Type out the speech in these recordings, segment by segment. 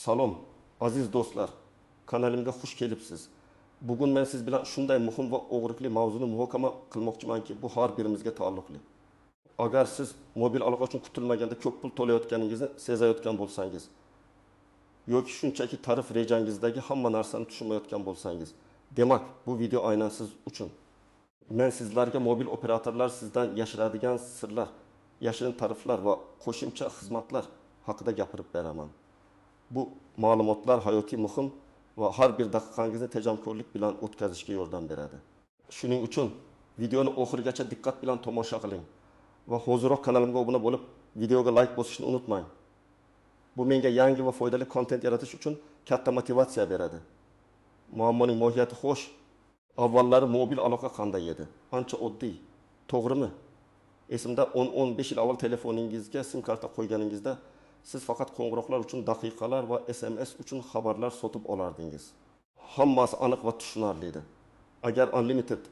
Salom, aziz do'stlar, kanalimga xush kelibsiz. Bugun men siz bilan shunday muhim va og'riqli mavzuni muhokama qilmoqchimanki, bu har birimizga taalluqli. Agar siz mobil aloqa uchun kutilmaganda ko'p pul to'layotganingizni sezayotgan bo'lsangiz yoki shunchaki tarif rejangizdagi hamma narsani tushunmayotgan bo'lsangiz, demak, bu video aynan siz uchun. Men sizlarga mobil operatorlar sizdan yashiradigan sirlar, yashirin tariflar va qo'shimcha xizmatlar haqida gapirib beraman. Bu ma'lumotlar hayotiy muhim va har bir daqiqangizni tejamkorlik bilan o'tkazishga yordam beradi. Shuning uchun videoni oxirigacha diqqat bilan tomosha qiling va hoziroq kanalimga obuna bo'lib, videoga like bosishni unutmang. Bu menga yangi va foydali kontent yaratish uchun katta motivatsiya beradi. Muammoning mohiyati xo'sh, avvallari mobil aloqa qanday edi? Ancha oddiy, to'g'rimi? Esimda 10-15 yil avval telefoningizga sim karta qo'yganingizda siz faqat qo'ng'iroqlar uchun daqiqalar va SMS uchun xabarlar sotib olardingiz. Hammasi aniq va tushunarli edi. Agar unlimited,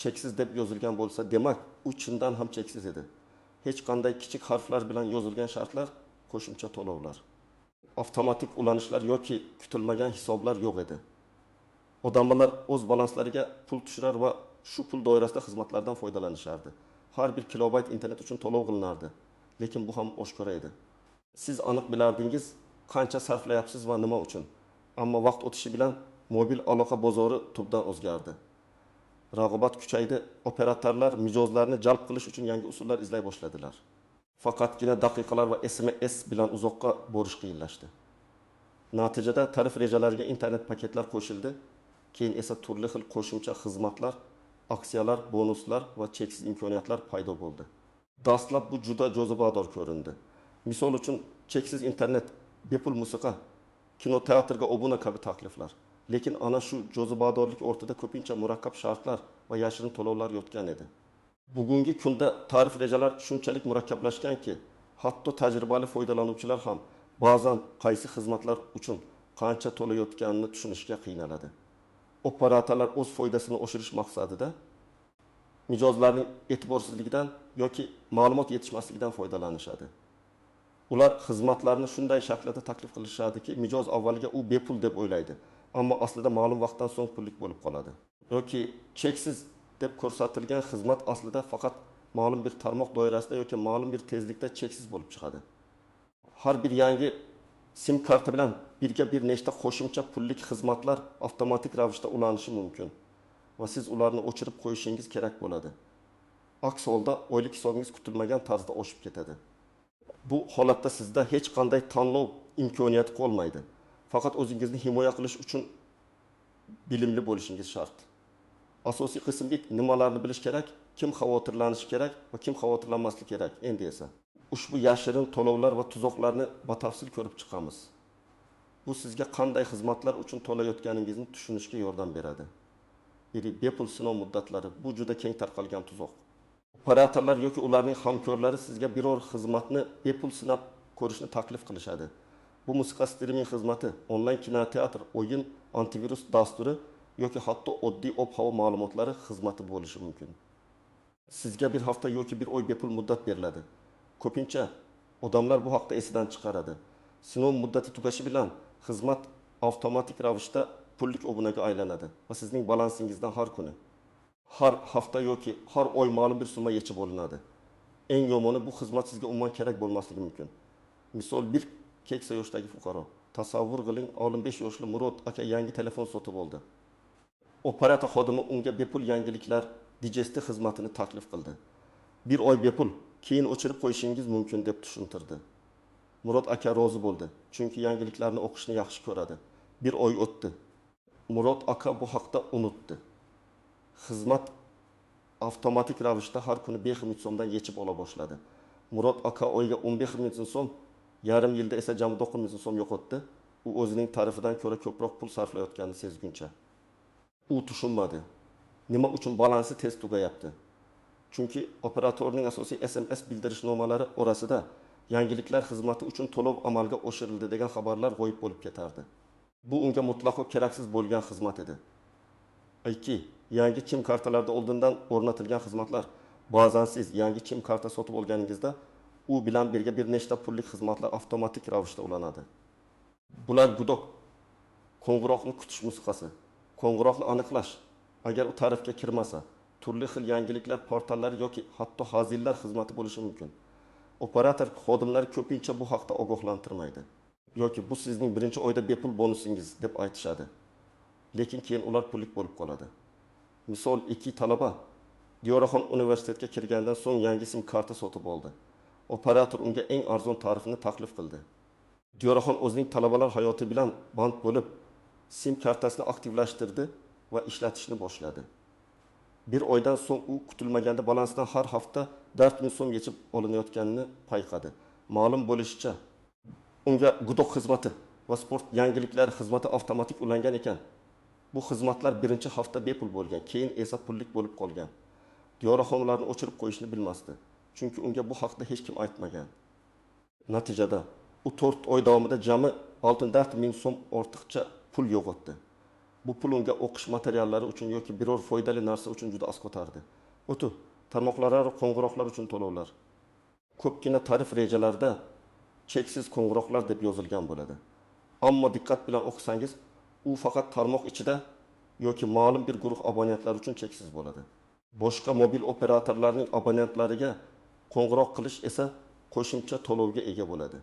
cheksiz deb yozilgan bo'lsa, demak, u chindan ham cheksiz edi. Hech qanday kichik harflar bilan yozilgan shartlar, qo'shimcha to'lovlar, avtomatik ulanishlar yoki kutilmagan hisoblar yo'q edi. Odamlar o'z balanslariga pul tushirar va shu pul doirasida xizmatlardan foydalanishardi. Har bir kilobayt internet uchun to'lov qilinardi, lekin bu ham oshkora edi. Siz aniq bilardingiz qancha sarflayapsiz va nima uchun. Ammo vaqt o'tishi bilan mobil aloqa bozori tubdan o'zgardi. Rag'obat kuchaydi, operatorlar mijozlarni jalb qilish uchun yangi usullar izlay boshladilar. Faqatgina daqiqalar va SMS bilan uzoqqa borish qiyinlashdi. Natijada tarif rejalariga internet paketlar qo'shildi, keyin esa turli xil qo'shimcha xizmatlar, aksiyalar, bonuslar va cheksiz imkoniyatlar paydo bo'ldi. Dastlab bu juda jozibador ko'rindi. Misol uchun cheksiz internet, bepul musiqa, kinoteatrga obuna kabi takliflar. Lekin ana shu jozibadorlik o'rtada ko'pincha murakkab shartlar va yashirin to'lovlar yotgan edi. Bugungi kunda tarif rejalar shunchalik murakkablashganki, hatto tajribali foydalanuvchilar ham ba'zan qaysi xizmatlar uchun qancha to'layotganini tushunishga qiynaladi. Operatorlar o'z foydasini oshirish maqsadida mijozlarning e'tiborsizligidan yoki ma'lumot yetishmasligidan foydalanishadi. Ular xizmatlarni shunday shaklda taklif qilishadiki, mijoz avvaliga u bepul deb o'ylaydi, ammo aslida ma'lum vaqtdan so'ng pullik bo'lib qoladi. Yoki cheksiz deb ko'rsatilgan xizmat aslida faqat ma'lum bir tarmoq doirasida yoki ma'lum bir tezlikda cheksiz bo'lib chiqadi. Har bir yangi sim karta bilan birga bir nechta qo'shimcha pullik xizmatlar avtomatik ravishda ulanishi mumkin va siz ularni o'chirib qo'yishingiz kerak bo'ladi. Aks holda oylik hisobingiz kutilmagan tarzda oshib ketadi. Bu holatda sizda hech qanday tanlov imkoniyati qolmaydi. Faqat o'zingizni himoya qilish uchun bilimli bo'lishingiz shart. Asosiy qismga nimalarni bilish kerak, kim xavotirlanishi kerak va kim xavotirlanmasligi kerak. Endi esa ushbu yashirin to'lovlar va tuzoqlarni batafsil ko'rib chiqamiz. Bu sizga qanday xizmatlar uchun to'layotganingizni tushunishga yordam beradi. Biri bepul sinov muddatlari, bu juda keng tarqalgan tuzoq. Operatorlar yoki ularning hamkorlari sizga biror xizmatni bepul sinab ko'rishni taklif qilishadi. Bu musiqa streaming xizmati, onlayn kinoteatr, o'yin, antivirus dasturi yoki hatto oddiy ob-havo ma'lumotlari xizmati bo'lishi mumkin. Sizga bir hafta yoki bir oy bepul muddat beriladi. Ko'pincha odamlar bu haqda esidan chiqaradi. Sinov muddati tugashi bilan xizmat avtomatik ravishda pullik obunaga aylanadi va sizning balansingizdan har kuni, har hafta yoki har oy ma'lum bir summa yechib olinadi. Eng yomoni, bu xizmat sizga umuman kerak bo'lmasligi mumkin. Misol, bir keksa yoshdagi fuqaro. Tasavvur qiling, 15 yoshli Murod aka yangi telefon sotib oldi. Operator xodimi unga bepul yangiliklar digesti xizmatini taklif qildi. Bir oy bepul, keyin o'chirib qo'yishingiz mumkin deb tushuntirdi. Murod aka rozi bo'ldi, chunki yangiliklarni o'qishni yaxshi ko'radi. Bir oy o'tdi. Murod aka bu haqda unutdi. Xizmat avtomatik ravishda har kuni 5 ming so'mdan yechib ola boshladi. Murod aka oyiga 15 ming so'm, yarim yilda esa jami 9 ming so'm yo'qotdi. U o'zining tarifidan ko'ra ko'proq pul sarflayotganini sezguncha. U tushunmadi. Nima uchun balansi tez tugayapti? Chunki operatorning asosiy SMS bildirishnomalari orasida yangiliklar xizmati uchun to'lov amalga oshirildi degan xabarlar g'oyib bo'lib ketardi. Bu unga mutlaqo keraksiz bo'lgan xizmat edi. 2. Yangi sim kartalarda oldindan o'rnatilgan xizmatlar. Ba'zan siz yangi sim karta sotib olganingizda u bilan birga bir nechta pullik xizmatlar avtomatik ravishda ulanadi. Bular gudok, qo'ng'iroqni kutish musiqasi, qo'ng'iroqni aniqlash, agar u tarifga kirmasa, turli xil yangiliklar portallari yoki hatto hazillar xizmati bo'lishi mumkin. Operator xodimlari ko'pincha bu haqda ogohlantirmaydi. Yoki bu sizning birinchi oyda bepul bonusingiz deb aytishadi. Lekin keyin ular pullik bo'lib qoladi. Misol 2 talaba Diyoraxon universitetga kirgandan so'ng yangi sim karta sotib oldi. Operator unga eng arzon tarifni taklif qildi. Diyoraxon o'zining talabalar hayoti bilan band bo'lib, sim kartasini aktivlashtirdi va ishlatishni boshladi. Bir oydan so'ng u kutilmaganda balansidan har hafta 4000 so'm yechib olinayotganini payqadi. Ma'lum bo'lishicha, unga gudok xizmati va sport yangiliklari xizmati avtomatik ulangan ekan. Bu xizmatlar birinchi hafta bepul bo'lgan, keyin esa pullik bo'lib qolgan. Diyoraxon ularni o'chirib qo'yishni bilmasdi, chunki unga bu haqda hech kim aytmagan. Natijada u 4 oy davomida jami 64 ming so'm ortiqcha pul yo'qotdi. Bu pul unga o'qish materiallari uchun yoki biror foydali narsa uchun juda az ko'tardi. O'tu, tarmoqlararo qo'ng'iroqlar uchun to'lovlar. Ko'pgina tarif rejalarida cheksiz qo'ng'iroqlar deb yozilgan bo'ladi. Ammo diqqat bilan o'qisangiz, u faqat tarmoq ichida yoki ma'lum bir guruh abonentlar uchun cheksiz bo'ladi. Boshqa mobil operatorlarning abonentlariga qo'ng'iroq qilish esa qo'shimcha to'lovga ega bo'ladi.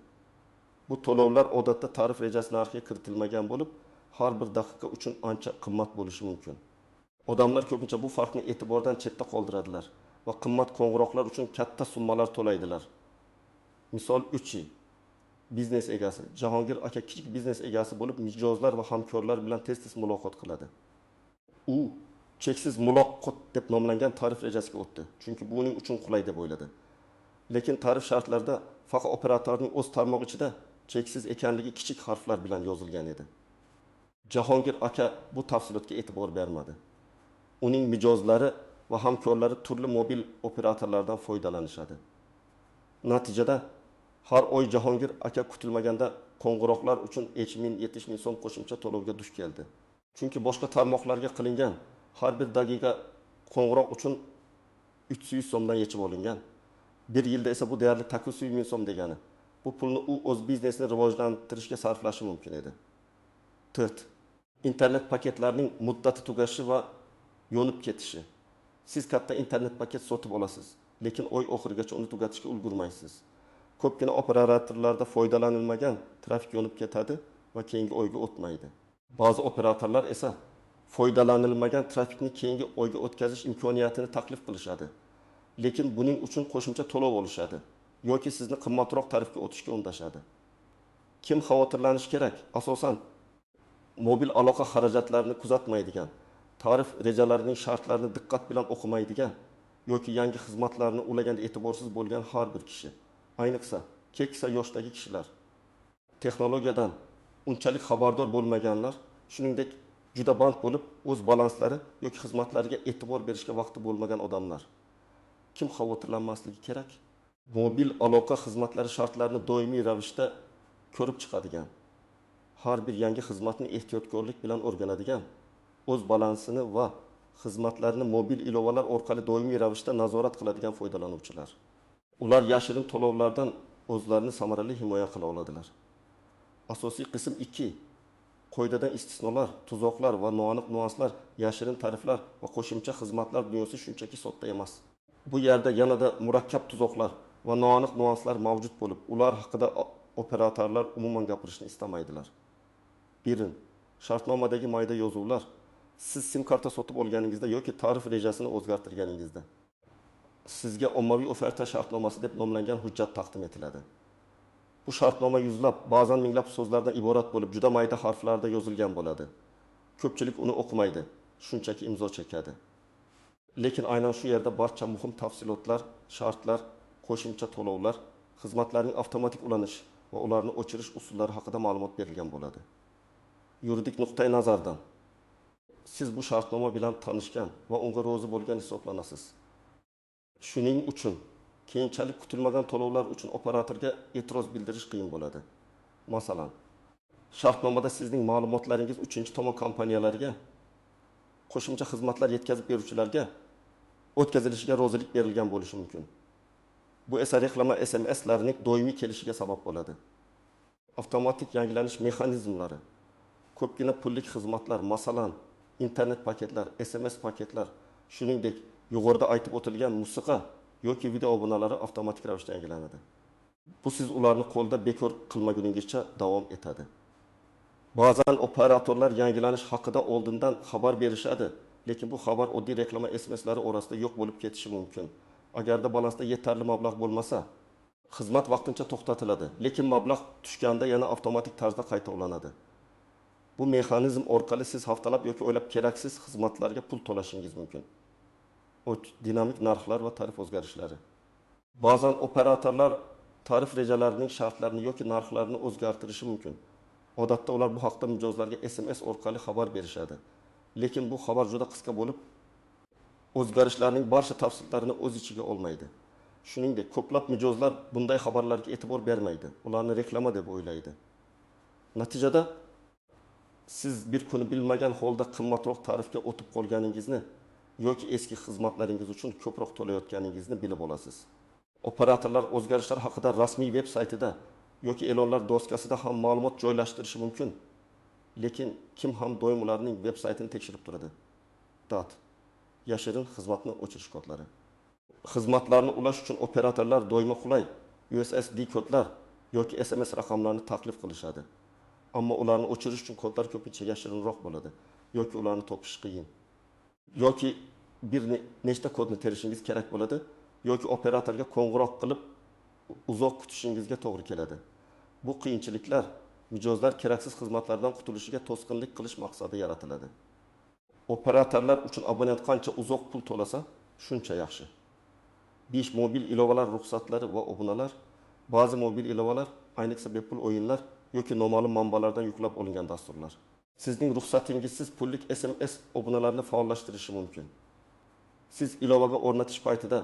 Bu to'lovlar odatda tarif rejasi narxiga kiritilmagan bo'lib, har bir daqiqa uchun ancha qimmat bo'lishi mumkin. Odamlar ko'pincha bu farqni e'tibordan chetda qoldiradilar va qimmat qo'ng'iroqlar uchun katta summalar to'laydilar. Misol 3. Biznes egasi. Jahongir aka kichik biznes egasi bo'lib, mijozlar va hamkorlar bilan tez-tez muloqot qiladi. U cheksiz muloqot deb nomlangan tarif rejasiga o'tdi, chunki bu uning uchun qulay deb o'yladi. Lekin tarif shartlarida faqat operatorning o'z tarmog'i ichida cheksiz ekanligi kichik harflar bilan yozilgan edi. Jahongir aka bu tafsilotga e'tibor bermadi. Uning mijozlari va hamkorlari turli mobil operatorlardan foydalanishadi. Natijada har oy Jahongir aka kutilmaganda qo'ng'iroqlar uchun 3000-70 ming so'm qo'shimcha to'lovga duch keldi. Chunki boshqa tarmoqlarga qilingan har bir daqiqa qo'ng'iroq uchun 300 so'mdan yechib olingan. Bir yilda esa bu deyarli 900 ming so'm degani. Bu pulni u o'z biznesini rivojlantirishga sarflashi mumkin edi. 4. Internet paketlarining muddati tugashi va yonib ketishi. Siz katta internet paket sotib olasiz, lekin oy oxirigacha uni tugatishga ulgurmaysiz. Ko'pgina operatorlarda foydalanilmagan trafik yonib ketadi va keyingi oyga o'tmaydi. Ba'zi operatorlar esa foydalanilmagan trafikni keyingi oyga o'tkazish imkoniyatini taklif qilishadi. Lekin buning uchun qo'shimcha to'lov olishadi yoki sizni qimmatroq tarifga o'tishga undashadi. Kim xavotirlanishi kerak? Asosan mobil aloqa xarajatlarini kuzatmaydigan, tarif rejalarining shartlarini diqqat bilan o'qimaydigan yoki yangi xizmatlarni ulaganda e'tiborsiz bo'lgan har bir kishi. Ayniqsa, keksa yoshdagi kishilar, texnologiyadan unchalik xabardor bo'lmaganlar, shuningdek juda band bo'lib, o'z balanslari yoki xizmatlariga e'tibor berishga vaqti bo'lmagan odamlar. Kim xavotirlanmasligi kerak? Mobil aloqa xizmatlari shartlarini doimiy ravishda ko'rib chiqadigan, har bir yangi xizmatni ehtiyotkorlik bilan o'rganadigan, o'z balansini va xizmatlarni mobil ilovalar orqali doimiy ravishda nazorat qiladigan foydalanuvchilar. Ular yashirin to'lovlardan o'zlarini samarali himoya qila oladilar. Asosiy qism 2. Qoidadan istisnolar, tuzoqlar va noaniq nuanslar, yashirin tariflar va qo'shimcha xizmatlar dunyosi shunchaki sodda emas. Bu yerda yanada murakkab tuzoqlar va noaniq nuanslar mavjud bo'lib, ular haqida operatorlar umuman gapirishni istamaydilar. 1. Shartnomadagi mayda yozuvlar. Siz sim karta sotib olganingizda yoki tarif rejasini o'zgartirganingizda sizga ommaviy oferta shartnomasi deb nomlangan hujjat taqdim etiladi. Bu shartnoma yuzlab, ba'zan minglab so'zlardan iborat bo'lib, juda mayda harflarda yozilgan bo'ladi. Ko'pchilik uni o'qimaydi, shunchaki imzo chekadi. Lekin aynan shu yerda barcha muhim tafsilotlar, shartlar, qo'shimcha to'lovlar, xizmatlarning avtomatik ulanish va ularni o'chirish usullari haqida ma'lumot berilgan bo'ladi. Yuridik nuqtai nazardan siz bu shartnoma bilan tanishgan va unga rozi bo'lgan hisoblanasiz. Shuning uchun keyinchalik kutilmagan to'lovlar uchun operatorga e'tiroz bildirish qiyin bo'ladi. Masalan, shartnomada sizning ma'lumotlaringiz uchinchi tomon kompaniyalariga, qo'shimcha xizmatlar yetkazib beruvchilarga o'tkazilishiga rozilik berilgan bo'lishi mumkin. Bu esa reklama SMSlarining doimiy kelishiga sabab bo'ladi. Avtomatik yangilanish mexanizmlari. Ko'pgina pullik xizmatlar, masalan, internet paketlar, SMS paketlar, shuningdek, yuqorida aytib o'tilgan musiqa yoki video obunalari avtomatik ravishda yangilanadi. Bu siz ularni qo'lda bekor qilmaguningizcha davom etadi. Ba'zan operatorlar yangilanish haqida oldindan xabar berishadi, lekin bu xabar oddiy reklama SMSlari orasida yo'q bo'lib ketishi mumkin. Agarda balansda yetarli mablag' bo'lmasa, xizmat vaqtincha to'xtatiladi, lekin mablag' tushganda yana avtomatik tarzda qayta ulanadi. Bu mexanizm orqali siz haftalab yoki oylab keraksiz xizmatlarga pul to'lashingiz mumkin. Dinamik narxlar va tarif o'zgarishlari. Ba'zan operatorlar tarif rejalarining shartlarini yoki narxlarini o'zgartirishi mumkin. Odatda ular bu haqda mijozlarga SMS orqali xabar berishadi. Lekin bu xabar juda qisqa bo'lib, o'zgarishlarning barcha tafsilotlarini o'z ichiga olmaydi. Shuningdek, ko'plab mijozlar bunday xabarlarga e'tibor bermaydi. Ularni reklama deb o'ylaydi. Natijada siz bir kuni bilmagan holda qimmatroq tarifga o'tib qolganingizni yoki eski xizmatlaringiz uchun ko'proq to'layotganingizni bilib olasiz. Operatorlar o'zgarishlar haqida rasmiy veb saytida yoki e'lonlar doskasida ham ma'lumot joylashtirishi mumkin. Lekin kim ham doim ularning veb saytini tekshirib turadi? Dat. Yashirin xizmatni o'chirish kodlari. Xizmatlarni ulash uchun operatorlar doimo qulay USSD kodlar yoki SMS raqamlarini taklif qilishadi. Ammo ularni o'chirish uchun kodlar ko'pincha yashirinroq bo'ladi yoki ularni topish qiyin. Yoki bir nechta kodni terishingiz kerak bo'ladi yoki operatorga qo'ng'iroq qilib uzoq kutishingizga to'g'ri keladi. Bu qiyinchiliklar mijozlar keraksiz xizmatlardan qutulishiga to'sqinlik qilish maqsadida yaratiladi. Operatorlar uchun abonent qancha uzoq pul to'lasa, shuncha yaxshi. 5 mobil ilovalar ruxsatlari va obunalar. Ba'zi mobil ilovalar, ayniqsa bepul o'yinlar yoki noma'lum manbalardan yuklab olingan dasturlar. Sizning ruxsatingizsiz pullik SMS obunalarini faollashtirishi mumkin. Siz ilovaga o'rnatish paytida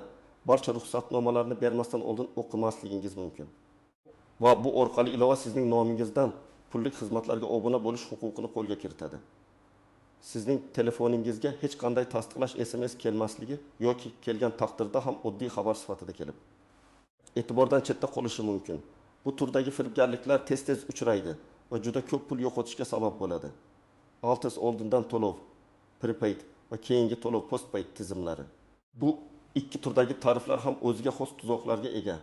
barcha ruxsatnomalarni bermasdan oldin o'qimasligingiz mumkin. Va bu orqali ilova sizning nomingizdan pullik xizmatlarga obuna bo'lish huquqini qo'lga kiritadi. Sizning telefoningizga hech qanday tasdiqlash SMS kelmasligi yoki kelgan taqdirda ham oddiy xabar sifatida kelib, e'tibordan chetda qolishi mumkin. Bu turdagi firibgarliklar tez-tez uchraydi va juda ko'p pul yo'qotishga sabab bo'ladi. Altes oldindan to'lov, prepaid va keyingi to'lov postpaid tizimlari. Bu ikki turdagi tariflar ham o'ziga xos tuzoqlarga ega.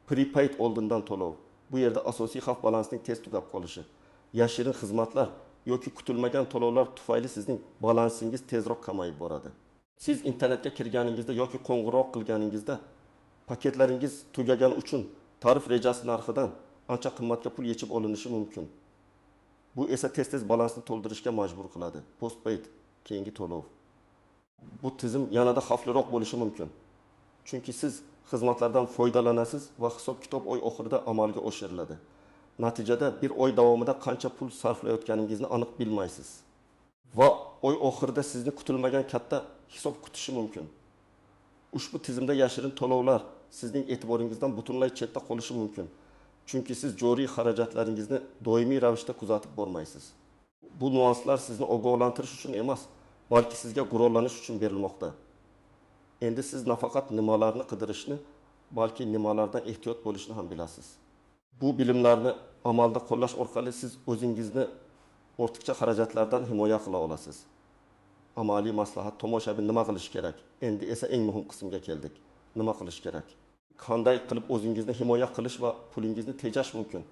Prepaid oldindan to'lov. Bu yerda asosiy xavf balansning tez tugab qolishi. Yashirin xizmatlar yoki kutilmagan to'lovlar tufayli sizning balansingiz tezroq kamayib boradi. Siz internetga kirganingizda yoki qo'ng'iroq qilganingizda paketlaringiz tugagani uchun tarif rejasi narxidan ancha qimmatga pul yechib olinishi mumkin. Bu esa tez-tez balansni to'ldirishga majbur qiladi. Postpaid keyingi to'lov. Bu tizim yanada xavfliroq bo'lishi mumkin. Chunki siz xizmatlardan foydalanasiz va hisob-kitob oy oxirida amalga oshiriladi. Natijada bir oy davomida qancha pul sarflayotganingizni aniq bilmaysiz. Va oy oxirida sizni kutilmagan katta hisob kutishi mumkin. Ushbu tizimda yashirin to'lovlar sizning e'tiboringizdan butunlay chetda qolishi mumkin. Chunki siz joriy xarajatlaringizni doimiy ravishda kuzatib bormaysiz. Bu nuanslar sizni ogohlantirish uchun emas, balki sizga qurollanish uchun berilmoqda. Endi siz nafaqat nimalarni qidirishni, balki nimalardan ehtiyot bo'lishni ham bilasiz. Bu bilimlarni amalda qo'llash orqali siz o'zingizni ortiqcha xarajatlardan himoya qila olasiz. Amaliy maslahat: tomoshabin nima qilish kerak? Endi esa eng muhim qismga keldik. Nima qilish kerak? Qanday qilib o'zingizni himoya qilish va pulingizni tejash mumkin?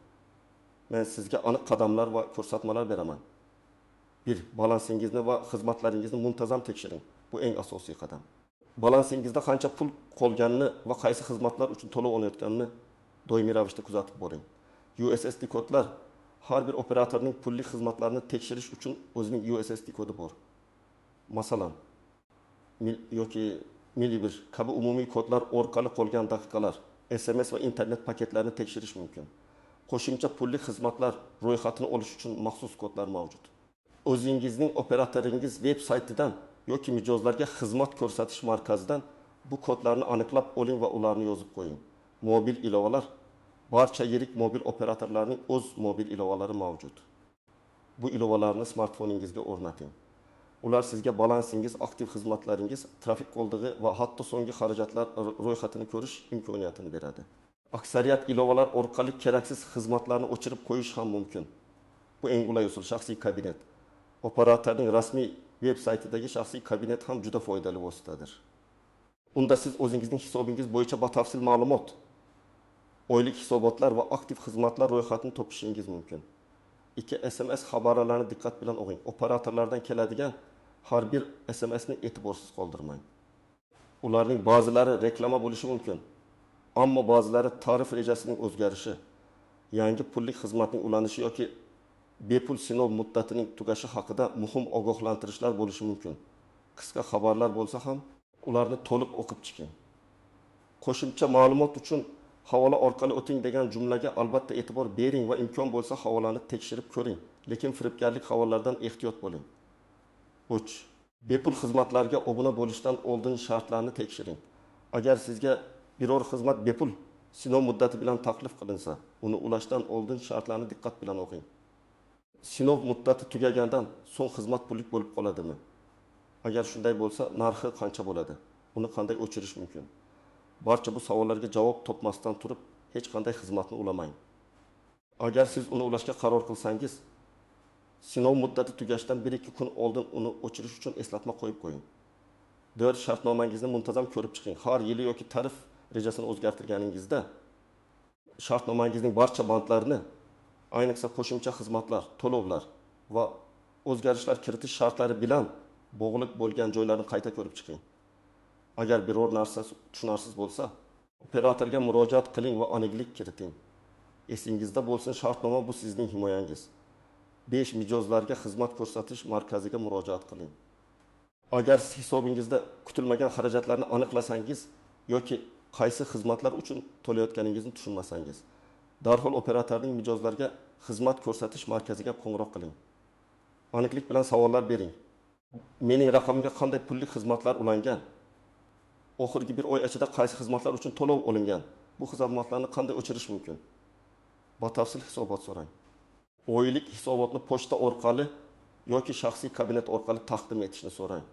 Men sizga aniq qadamlar va ko'rsatmalar beraman. 1. Balansingizni va xizmatlaringizni muntazam tekshiring. Bu eng asosiy qadam. Balansingizda qancha pul qolganini va qaysi xizmatlar uchun to'lov olayotganini doimiy ravishda kuzatib boring. USSD kodlar: har bir operatorning pullik xizmatlarini tekshirish uchun o'zining USSD kodi bor. Masalan, yoki Milli bir kabi umumiy kodlar orqali qolgan daqiqalar, SMS va internet paketlarini tekshirish mumkin. Qo'shimcha pullik xizmatlar ro'yxatini olish uchun maxsus kodlar mavjud. O'zingizning operatoringiz veb saytidan yoki mijozlarga xizmat ko'rsatish markazidan bu kodlarni aniqlab oling va ularni yozib qo'ying. Mobil ilovalar: barcha yirik mobil operatorlarning o'z mobil ilovalari mavjud. Bu ilovalarni smartfoningizga o'rnating. Ular sizga balansingiz, aktiv xizmatlaringiz, trafik qoldig'i va hatto so'nggi xarajatlar ro'yxatini ko'rish imkoniyatini beradi. Aksariyat ilovalar orqali keraksiz xizmatlarni o'chirib qo'yish ham mumkin. Bu eng qulay usul. Shaxsiy kabinet. Operatorning rasmiy veb saytidagi shaxsiy kabinet ham juda foydali vositadir. Unda siz o'zingizning hisobingiz bo'yicha batafsil ma'lumot, oylik hisobotlar va aktiv xizmatlar ro'yxatini topishingiz mumkin. 2. SMS xabarlarini diqqat bilan o'qing. Operatorlardan keladigan har bir SMSni e'tiborsiz qoldirmang. Ularning ba'zilari reklama bo'lishi mumkin, ammo ba'zilari tarif rejasining o'zgarishi, yangi pullik xizmatning ulanishi yoki bepul sinov muddatining tugashi haqida muhim ogohlantirishlar bo'lishi mumkin. Qisqa xabarlar bo'lsa ham ularni to'liq o'qib chiqing. Qo'shimcha ma'lumot uchun havola orqali o'ting degan jumlaga albatta e'tibor bering va imkon bo'lsa havolani tekshirib ko'ring. Lekin firibgarlik havolalardan ehtiyot bo'ling. 3. Bepul xizmatlarga obuna bo'lishdan oldin shartlarni tekshiring. Agar sizga biror xizmat bepul sinov muddati bilan taklif qilinsa, uni ulashdan oldin shartlarni diqqat bilan o'qing. Sinov muddati tugagandan so'ng xizmat pullik bo'lib qoladimi? Agar shunday bo'lsa, narxi qancha bo'ladi? Uni qanday o'chirish mumkin? Barcha bu savollarga javob topmasdan turib hech qanday xizmatni ulamang. Agar siz uni ulashga qaror qilsangiz, sinov muddati tugashidan 1-2 kun oldin uni o'chirish uchun eslatma qo'yib qo'ying. 4. Shartnomangizni muntazam ko'rib chiqing. Har yili yoki tarif rejasini o'zgartirganingizda shartnomangizning barcha bandlarini, ayniqsa qo'shimcha xizmatlar, to'lovlar va o'zgarishlar kiritish shartlari bilan bog'liq bo'lgan joylarni qayta ko'rib chiqing. Agar biror narsa tushunarsiz bo'lsa, operatorga murojaat qiling va aniqlik kiriting. Esingizda bo'lsin, shartnoma bu sizning himoyangiz. 5. Mijozlarga xizmat ko'rsatish markaziga murojaat qiling. Agar siz hisobingizda kutilmagan xarajatlarni aniqlasangiz yoki qaysi xizmatlar uchun to'layotganingizni tushunmasangiz, darhol operatorning mijozlarga xizmat ko'rsatish markaziga qo'ng'iroq qiling. Aniqlik bilan savollar bering. Mening raqamimga qanday pullik xizmatlar ulangan? Oxirgi bir oy ichida qaysi xizmatlar uchun to'lov olingan? Bu xizmatlarni qanday o'chirish mumkin? Batafsil hisobot so'rang. Oylik hisobotni pochta orqali yoki shaxsiy kabinet orqali taqdim etishni so'rang.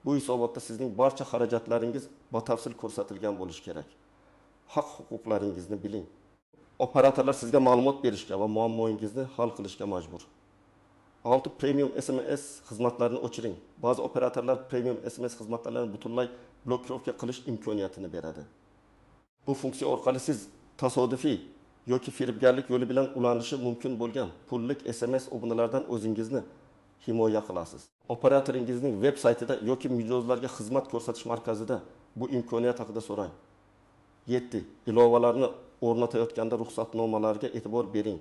Bu hisobotda sizning barcha xarajatlaringiz batafsil ko'rsatilgan bo'lishi kerak. Haq-huquqlaringizni biling. Operatorlar sizga ma'lumot berishga va muammoingizni hal qilishga majbur. 6. Premium SMS xizmatlarini o'chiring. Ba'zi operatorlar premium SMS xizmatlarini butunlay blokirovka qilish imkoniyatini beradi. Bu funksiya orqali siz tasodifiy yoki firibgarlik yo'li bilan ulanishi mumkin bo'lgan pullik SMS obunalardan o'zingizni himoya qilasiz. Operatoringizning veb saytida yoki mijozlarga xizmat ko'rsatish markazida bu imkoniyat haqida so'rang. 7. Ilovalarni o'rnatayotganda ruxsatnomalarga e'tibor bering.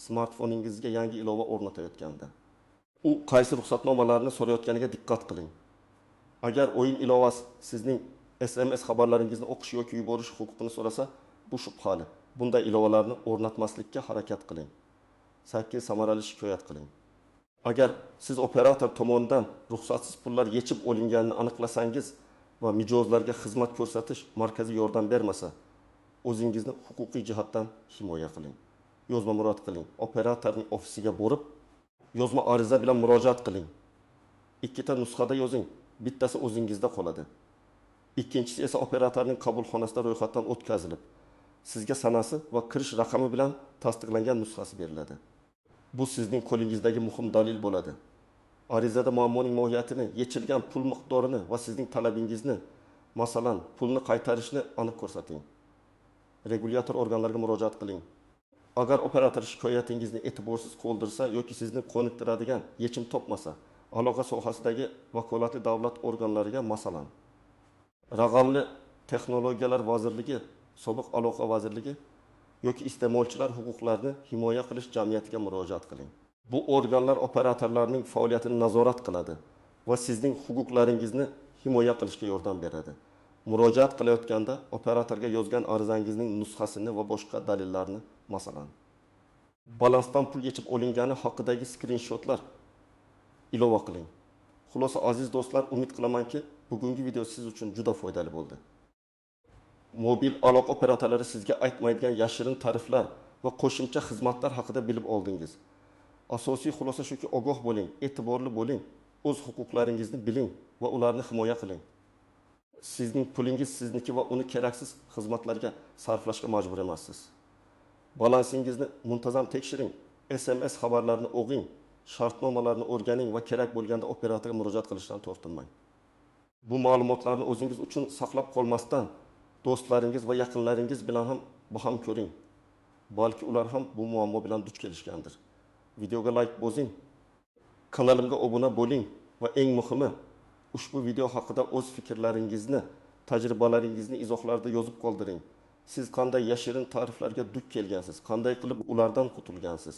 Smartfoningizga yangi ilova o'rnatayotganda u qaysi ruxsatnomalarni so'rayotganiga diqqat qiling. Agar o'yin ilovasi sizning SMS xabarlaringizni o'qish yoki yuborish huquqini so'rasa, bu shubhali. Bunday ilovalarni o'rnatmaslikka harakat qiling. 8. Samarali shikoyat qiling. Agar siz operator tomonidan ruxsatsiz pullar yechib olinganini aniqlasangiz va mijozlarga xizmat ko'rsatish markazi yordam bermasa, o'zingizni huquqiy jihatdan himoya qiling. Yozma murojaat qiling. Operatorning ofisiga borib, yozma ariza bilan murojaat qiling. 2 ta nusxada yozing, bittasi o'zingizda qoladi. Ikkinchisi esa operatorning qabulxonasida ro'yxatdan o'tkazilib, sizga sanasi va kirish raqami bilan tasdiqlangan nusxasi beriladi. Bu sizning qo'lingizdagi muhim dalil bo'ladi. Arizada muammoning mohiyatini, yechilgan pul miqdorini va sizning talabingizni, masalan, pulni qaytarishni aniq ko'rsating. Regulyator organlarga murojaat qiling. Agar operator shikoyatingizni e'tiborsiz qoldirsa yoki sizni qoniqtiradigan yechim topmasa, aloqa sohasidagi vakolatli davlat organlariga, masalan, Raqamli texnologiyalar vazirligi, sobiq aloqa vazirligi yoki iste'molchilar huquqlarini himoya qilish jamiyatiga murojaat qiling. Bu organlar operatorlarning faoliyatini nazorat qiladi va sizning huquqlaringizni himoya qilishga yordam beradi. Murojaat qilayotganda operatorga yozgan arizangizning nusxasini va boshqa dalillarni, masalan, balansdan pul yechib olingani haqidagi skrinshotlar ilova qiling. Xulosa, aziz do'stlar, umid qilamanki, bugungi video siz uchun juda foydali bo'ldi. Mobil aloqa operatorlari sizga aytmaydigan yashirin tariflar va qo'shimcha xizmatlar haqida bilib oldingiz. Asosiy xulosa shuki, ogoh bo'ling, e'tiborli bo'ling, o'z huquqlaringizni biling va ularni himoya qiling. Sizning pulingiz sizniki va uni keraksiz xizmatlarga sarflashga majbur emassiz. Balansingizni muntazam tekshiring, SMS xabarlarini o'qing, shartnomalarni o'rganing va kerak bo'lganda operatorga murojaat qilishdan tortinmang. Bu ma'lumotlarni o'zingiz uchun saqlab qolmasdan, do'stlaringiz va yaqinlaringiz bilan ham baham ko'ring. Balki ular ham bu muammo bilan duch kelishgandir. Videoga like bosing, kanalimga obuna bo'ling va eng muhimi, ushbu video haqida o'z fikrlaringizni, tajribalaringizni izohlarda yozib qoldiring. Siz qanday yashirin tariflarga duch kelgansiz, qanday qilib ulardan qutulgansiz?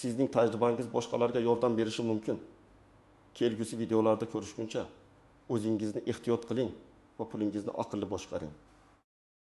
Sizning tajribangiz boshqalarga yordam berishi mumkin. Kelgusi videolarda ko'rishguncha o'zingizni ehtiyot qiling va pulingizni aqlli boshqaring.